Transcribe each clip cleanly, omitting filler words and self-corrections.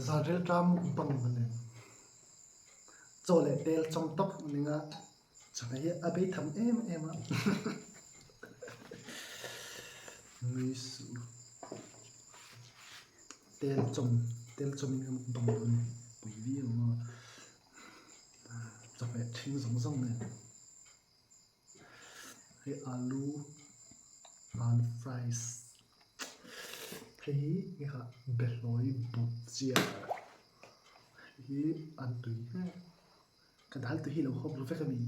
Zan rilṭam mukbang a ni. Chaw leh tel chawm tawp a ning a, chawhmeh hi a bei tham em em a. Nui suh. Tel chawm, tel chawmin ka mukbang dawn a ni. Pui viau ang a, chawhmeh ṭhing zawng zawng nen. Hei alu alu fries hei hi nge kha behlawi buk chiah hei hi an tui hle ka dal te hi lo hawp ru vek a mi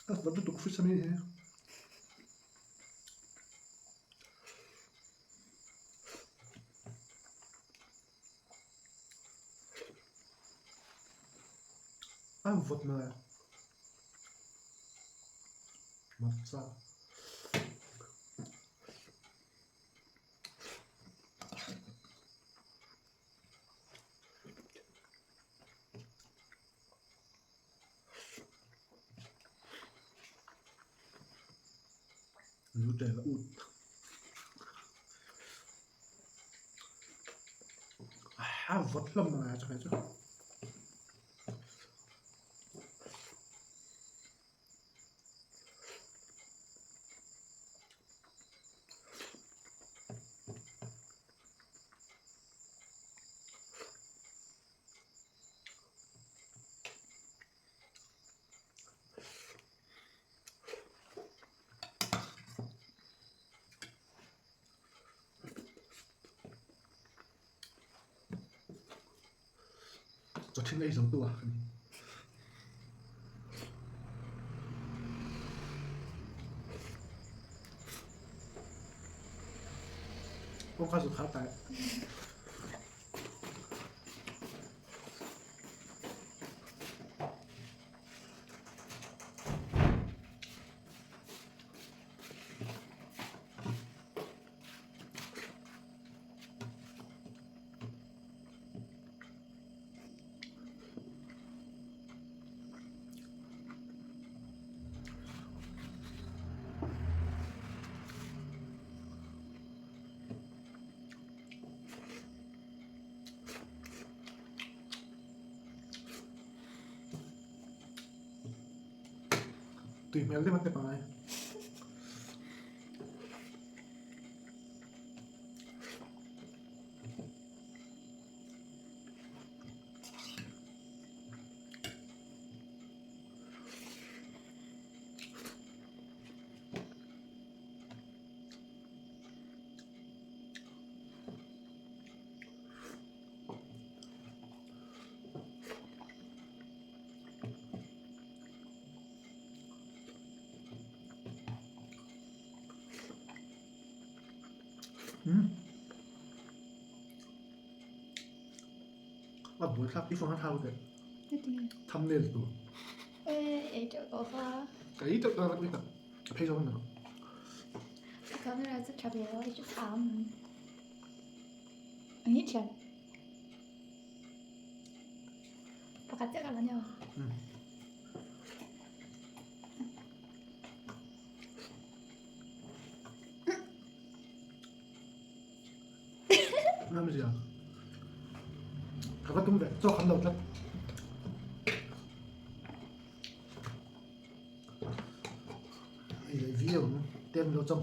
A vawt lutuk fridge ami hi. A vawt mai. Hmarcha. Nutella ut. A vawt hlawm mai a chawhmeh chu. Chaw thin ei zo tu a ni. Kawngka zu khar tai. Tui hmel deuh a tep angai. Umm a buai thlak i phone a thau teh thumbnail tur ei teuh tawh kha ka ei teuh tawh a ka phei zawk a camera chu tha ve lo i chu tham ang hi thian pakhat chiah ka la nia Nam zia. Ka va tum ve, chaw kham lo tlat. Ei leh viau ang, tem lo chawm.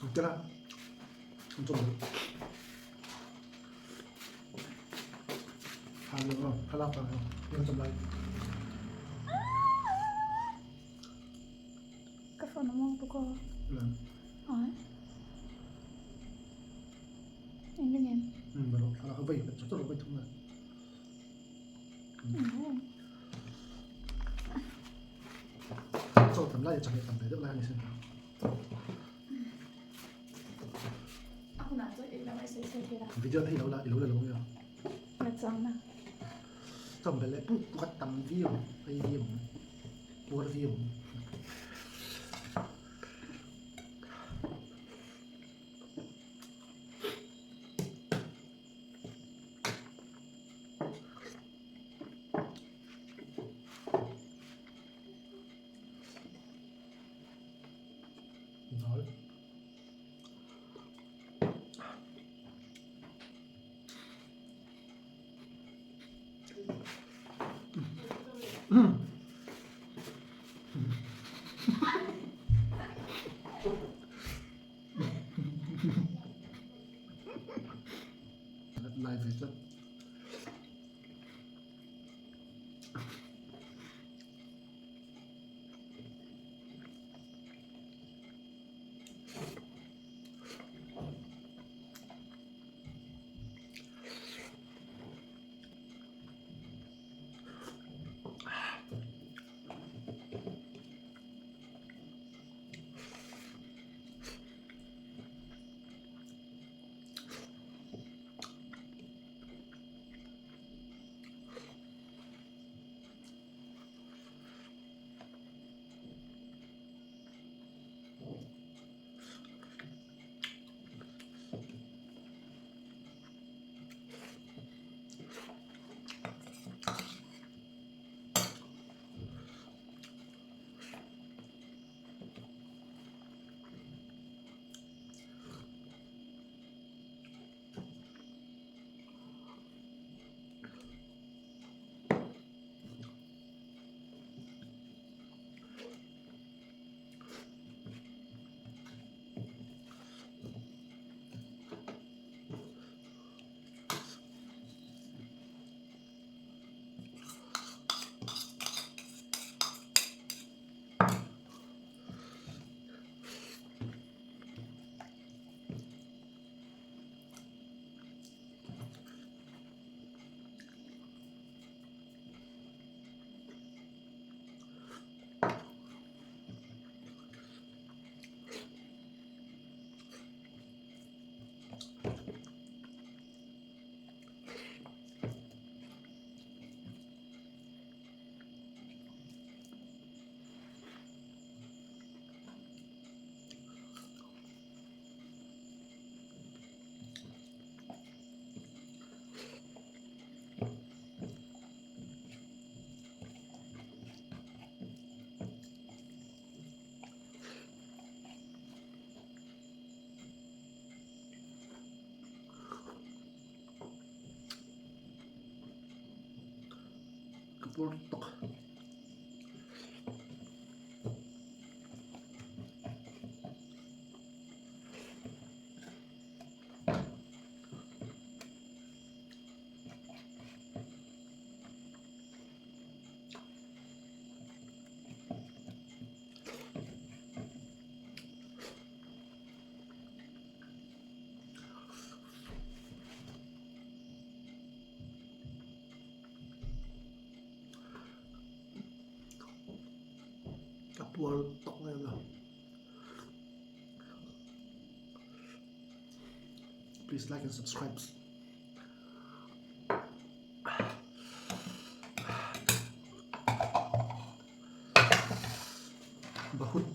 Ang tela, ang chawm lo. Thlalak ah hian chawm lai. Ka phone a muang bawk aw. Lan. Ai. Eng ring em? Baro thlalak a vei chawt chawt vei thung a. Chaw tam lai chawhmeh tam ve deuh lai a ni sin. Video te hi lo la i lo la lo nia. Chawm belh leh puk puk a tam viau ang, ei viau ang, puar viau ang. Dal. Lai ve tlat. Ka pur tawk. Ka puar tawk em a. Please like and subscribe. Bahut.